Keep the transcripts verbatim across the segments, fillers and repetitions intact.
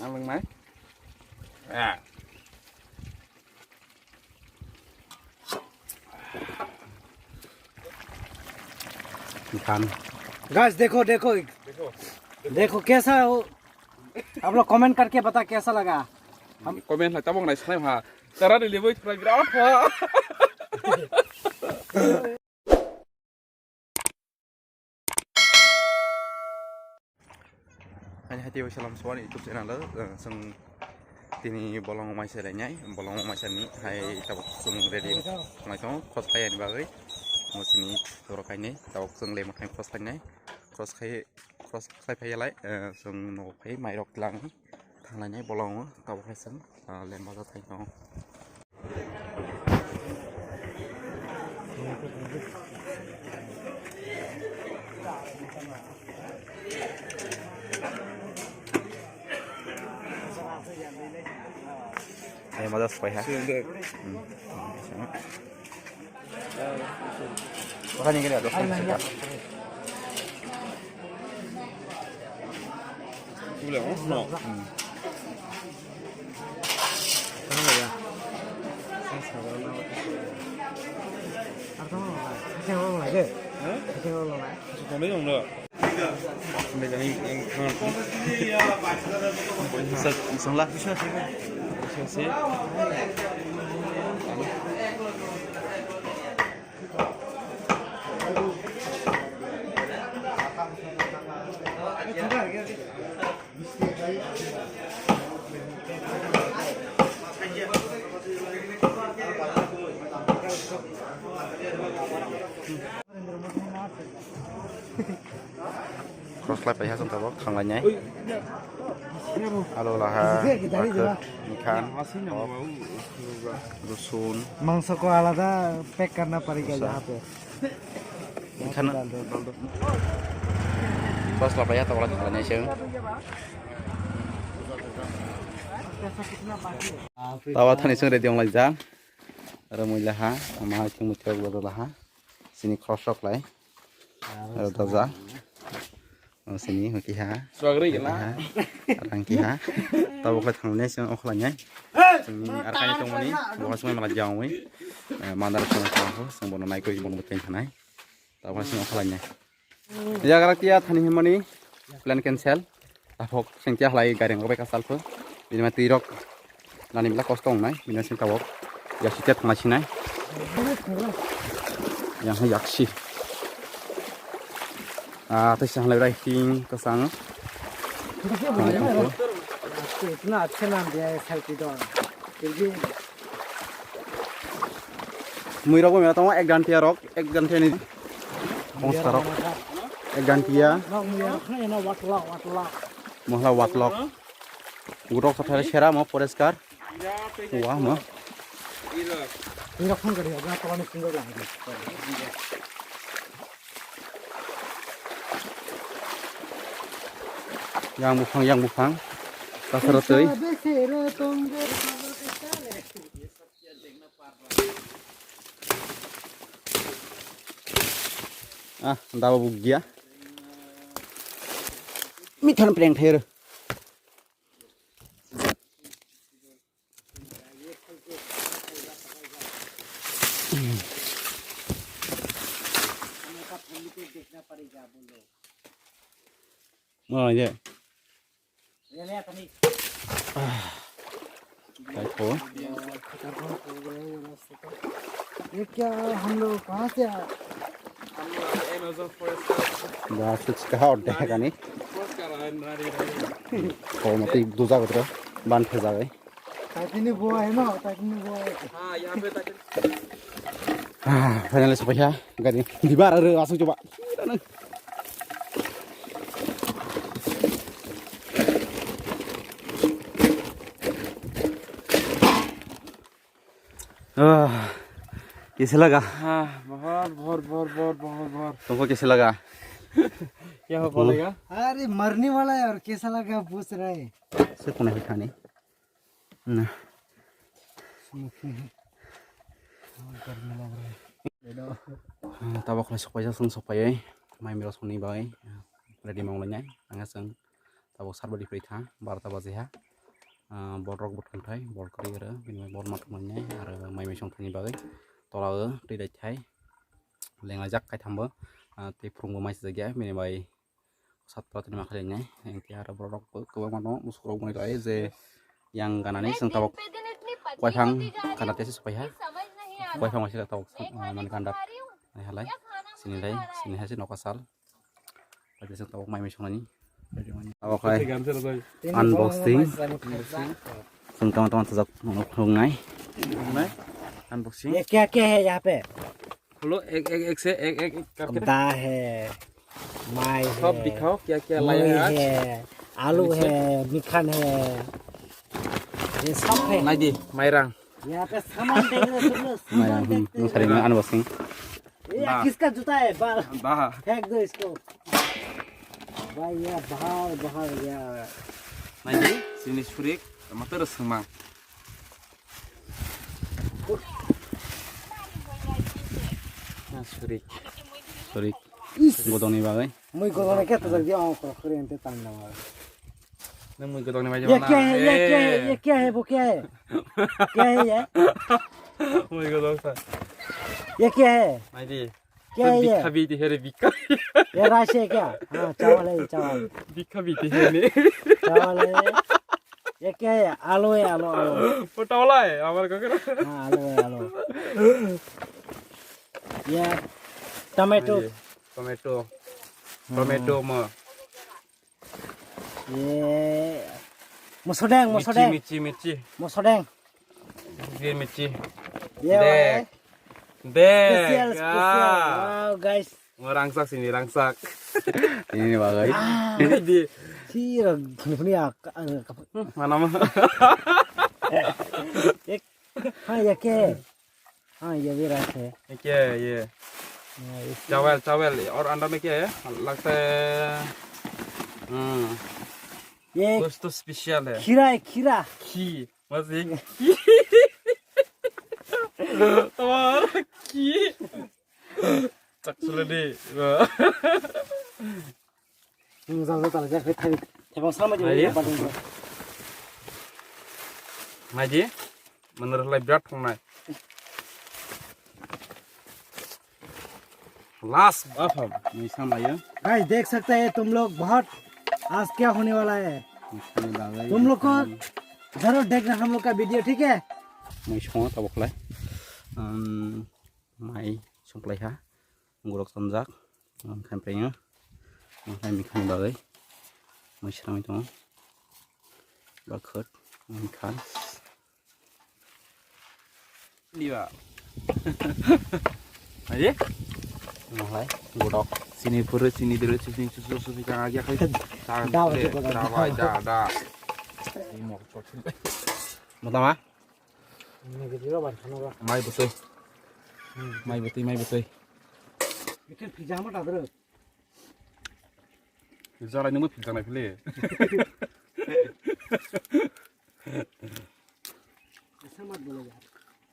Ang nang nai. Ah. Ikan. Guys, देखो, देखो, देखो। देखो कैसा हो, आप लोग कमेंट करके बता कैसा लगा। Comment hai tabok nai sanai ha. Tara ni leboi thrai birat ha. Ani hati bai salam suan YouTube channel, eh, sung tini bolong mai se renai, bolong mai se ni hai tabok sung ready mai tong, cross khai ani bagwi. Mo sini toro khai ni, tabok sung le mo khai cross khai nai, cross khai, cross khai phai lai, eh, sung no khai mai rok lang thang lai nai bolong tabok khai sung, ah, lem baja thai tong. Ayo, madas pai ha. Hmm. Oka ni gele dos. Boleh, oh, no. Hmm. Cross lai paiha song tabok khanglai nai. Alo laha, bakar, mikhan, kok, rusun. मांस को आलादा पैक करना पड़ेगा यहाँ पे। Mikhan. Cross lai paiha tabok khanglai nai song. Tawa thani song ready ong lai ja. Aro mui laha, ama hai thing mui thok laha. Sini cross rok lai. Aro daja. O sini hwnkhe ha. Swagri gela. Rang kiha. Tabuk lai thangnai sini okhlai nai. Sini arkani tongmani. Bo sumai mala jangwi. Mandar sumai tongkho. Sini bono naikoi bono bwtwi thanai. Tabuk sini okhlai nai. Jagra tiya thani himani. Plan cancel. Tabuk sengtia halai gari rok bai kasal pho. Bini ma twi rok nani bela kosto wngnai. Bini sini tabuk yaksi tet thangna sinai. Yang hai yaksi. Ah, tei sangla rai ting kasang. इतना अच्छा नाम दिया है cycle. Mui rok bo mela tongo ek gantia rok, ek gantia ni. Bongsa rok. Ek gantia. Mohla watlok. Gutok sathare sera mo poreskar. Wah mo. Yang buphang, yang buphang. Kasaro twi. Ah, dawa bugya. Mithan preng ther. Oh, yeah. Kai ko. ये क्या, हम लोग कहाँ से आए? हम लोग Amazon forest का। Ba, switch ka hot de kani. Forest ka rah, nari, nari. Ko mati duja ko tra ban phe jagai. ताकि नहीं वो है ना, ताकि नहीं वो है। हाँ, यहाँ पे ताकि। Ah, finally sampai ya, gari. Di bar ada masuk coba. Ah, कैसे लगा? हाँ, बहुत, बहुत, बहुत, बहुत, बहुत, बहुत। तुमको कैसे लगा? क्या हो बोलेगा? अरे, मरने वाला है और कैसा लगा पूछ रहा है। से कौन है खाने? Na. Tabok lai sokpaijak, chwng sokpaiwi mai miro songni bagwi ready manglainai. Ang chwng tabok sarbadi phai tha, barota baji ha. ah, bol rok bo thwngthai, bol kwrwi aro, bini bai bol ma thwngmani, aro mai mui songthani bagwi tola o twi lai thai, lenglai jak kaitham bo, ah, tei phwrwng bo mai sijak ya, bini bai sat pratini ma khainai, engke aro borok rok kwbangma no musuk rok bai lai je yang ganani chwng tabok koiphang gana tesi sopai ha, koiphang bai sila tabok, ah, mani ganda hai halai, sini lai, sini hai se nokha sal. Tabok mai mai songnani. Tabok hai unboxing. Chwng tama tama thajak nuknai. Unboxing. ये क्या क्या है यहाँ पे? खोलो, एक, एक, एक से, एक, एक, एक करके। दाल है, माई सब है, दिखाओ, क्या क्या लाया है मुई आज? है, आलू है, मिखान है, ये सब है। Naidi, mairang. यहाँ पे सामान देख रहे हो, सुन लो, सामान Mairang, देखते hmm, हो। Unboxing. ये किसका जूता है? बाल। Bah. फेंक दो इसको। भाई, ये बाहर, बाहर, ये। Naidi, sini surik, mater semang. Ah, surik. Surik. Is. Godongni bagwi. Mui godongni khe tujak di, ong khorok khorok ente tang nang. Nang mui godongni bagwi ये क्या है? ये क्या है? ये क्या है? वो क्या है? क्या है ये? Mui godong sa. ये क्या है? Naidi. क्या है ये? Bikha biti here bikha. ये राइस है क्या? हाँ, चावल है, चावल। Bikha biti here ne. चावल है। ये क्या है? आलू है, आलू, आलू। Potol hai, amar kokro. हाँ, आलू है, आलू। ये tomato. Naidi, tomato. Hmm. Tomato mo. Ye. Mosodeng, mosodeng. Michi, michi, michi. Mosodeng. Green michi. Ye, dek. Dek. Special, special. Ah. Wow, guys. Mo rangsak sini, rangsak. Ini ni bagai. Ah. Di. Si rag, kini kini ak, ak, ak. Hmm, mana mah? Ek. Ha, ya ke? हाँ, ये भी राइस है। ये क्या है ये? हाँ, इस चावल, चावल। और अंडा में क्या है? लगता है, हम्म, ये कुछ तो स्पेशल है। खीरा है, खीरा। खीर, बस एक खीर। और खीर। चकचुलनी। Nwng jang jang talajak khe thai, thaibang sama jani. Aye. Badung. Naidi, manwrwk lai birat thangnai. Last bapham, mui samlaio. Guys, देख सकते हैं तुम लोग, बहुत आज क्या होने वाला है। Mui samni bagwi. तुम लोग को जरूर देखना हम लोग का वीडियो, ठीक है? Mui songo tabok lai. Um, Mai songplaiha, gorok chonjak, ang khamprengo, ang khai mikhani bagwi, mai swnamwi tongo, bakhwt, mikhan. Diba? Aye? Ang hai, godok. Sini pura, sini dulu, sini susu, susu, kang aja kai. Dawa, dawa, dawa. Mutama? Mai bwtwi. Mai bwtwi, mai bwtwi. Bikin pizza ma ta dro. Pizza lai nungwi pizza nai phili. Aisa mat bolo yaar.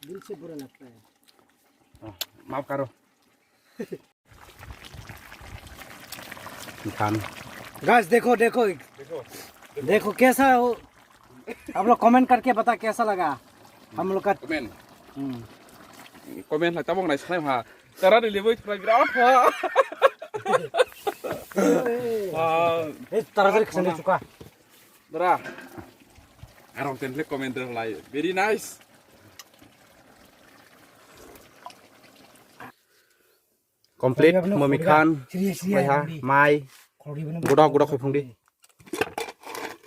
Dil se bura lagta hai. Ah, maaf karo. Mikhan. Guys, देखो, देखो, देखो, कैसा हो? आप लोग कमेंट करके बता, कैसा लगा हम लोग का? Comment. Hmm. Comment lai tabok nai sanai ha. Tara ni leboi thrai birat ha. Ah. Eh, tara tari khasani chuka. Dara. Arong temple comment lai. Very nice. Complete, mo mikhan, siri, siri, mai ha, mai. Godok, godok, khoi phung di.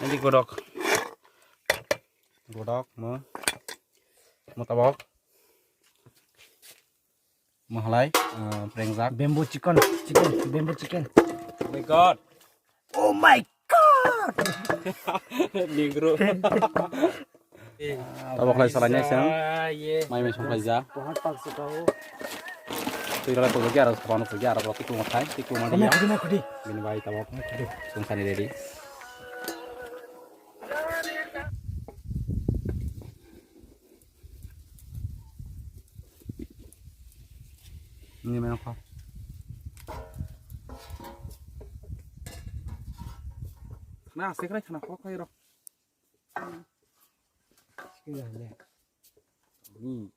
Ini godok. Godok, mo. Mo tabok. Mo halai, eh, prengjak. Bamboo chicken, chicken, bamboo chicken. Oh my God. Oh my God! Negro. Tabok lai salai nai sang. Mai mai song lai ja. Twi ralai pogja aro sabano pogja aro tikung thai, tikung ma dia. Bini bai tabok. Sung sani ready. Ini main apa? Nah, sekrai kena kok kayak. Kila ne. Hmm.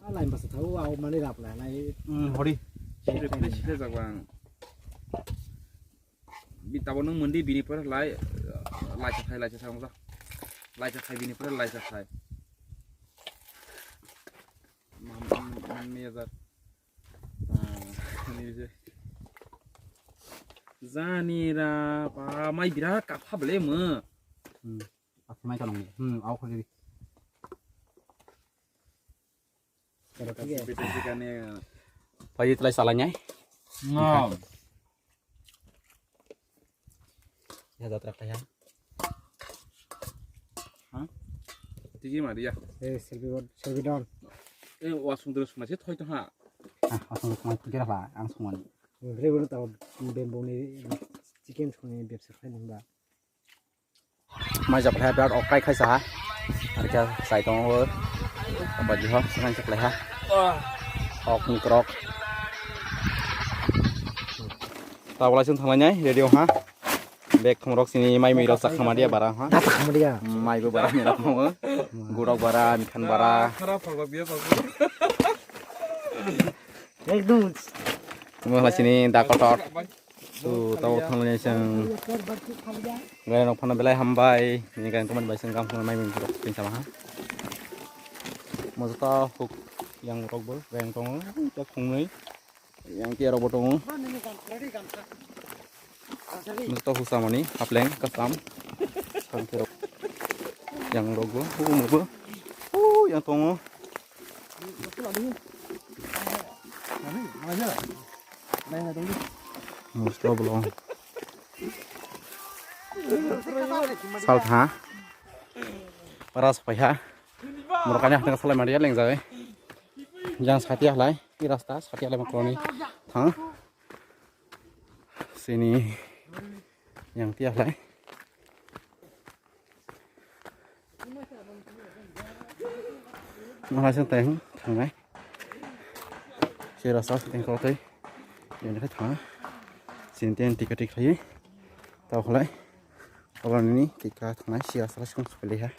Alai masa tau au mani rap la lai. Hmm, hori. Sile, sile, sile jak bang. Bi tabo nung mundi bini pore lai, lai sa thai, lai sa thai ongsa. Lai sa thai bini pore lai sa thai. Mam, mam, mam, ya jak. Ah, ini bisa. Jani ra, pa, mai bira kapha bele mo. Hmm. Asmai ka nungni. Hmm, au khali. Paji telai salanya. No. Ya jatra kaya. Ha? Tiji ma dia. Eh, selfie board, selfie down. Eh, wasung terus masih thoi to ha. Ah, wasung terus masih kira pa, ang sungani. Ngre bono tau bembo ni chicken sungani bebsa khai nungba. Mai jap hai birat ok kai khaisa ha. Arka sai tong ho. Baji ho, sangai chaklai ha. Ok ni krok. Tabla sing thanglai nai, radio ha. Bek khumrok sini mai mui rok sakha madia bara ha. Sakha madia. Mai bo bara ni rok mo. Gurok bara, mikhan bara. Khara phagla biya phagla. Ekdom. Mo la sini da kotor. Su tau thanglai seng. Gaya nok phano belai hambai. Ni gaya tomani bai seng gam phano mai mung rok tin sama ha. Mo ta huk yang rok bo gaya tong. Ta khungnai. Yang tia rok bo tongo. Mo ta husa mani hapleng kasam. Yang rok bo. Yang rok bo. Hu mo bo. Hu yang tongo. Musto belong. Sal tha. Paras pai ha. Murkani hateng salai mari leng jai. Jang sati halai. I rasta sati halai makroni. Thang. Sini yang tia halai. Mahaising teng thangnai. Sira sa teng kau tei. Yang dekat thang. Sini teng tika tik khai. Tau khalai. Abang ini tika thangnai sira sa sing sepele ha.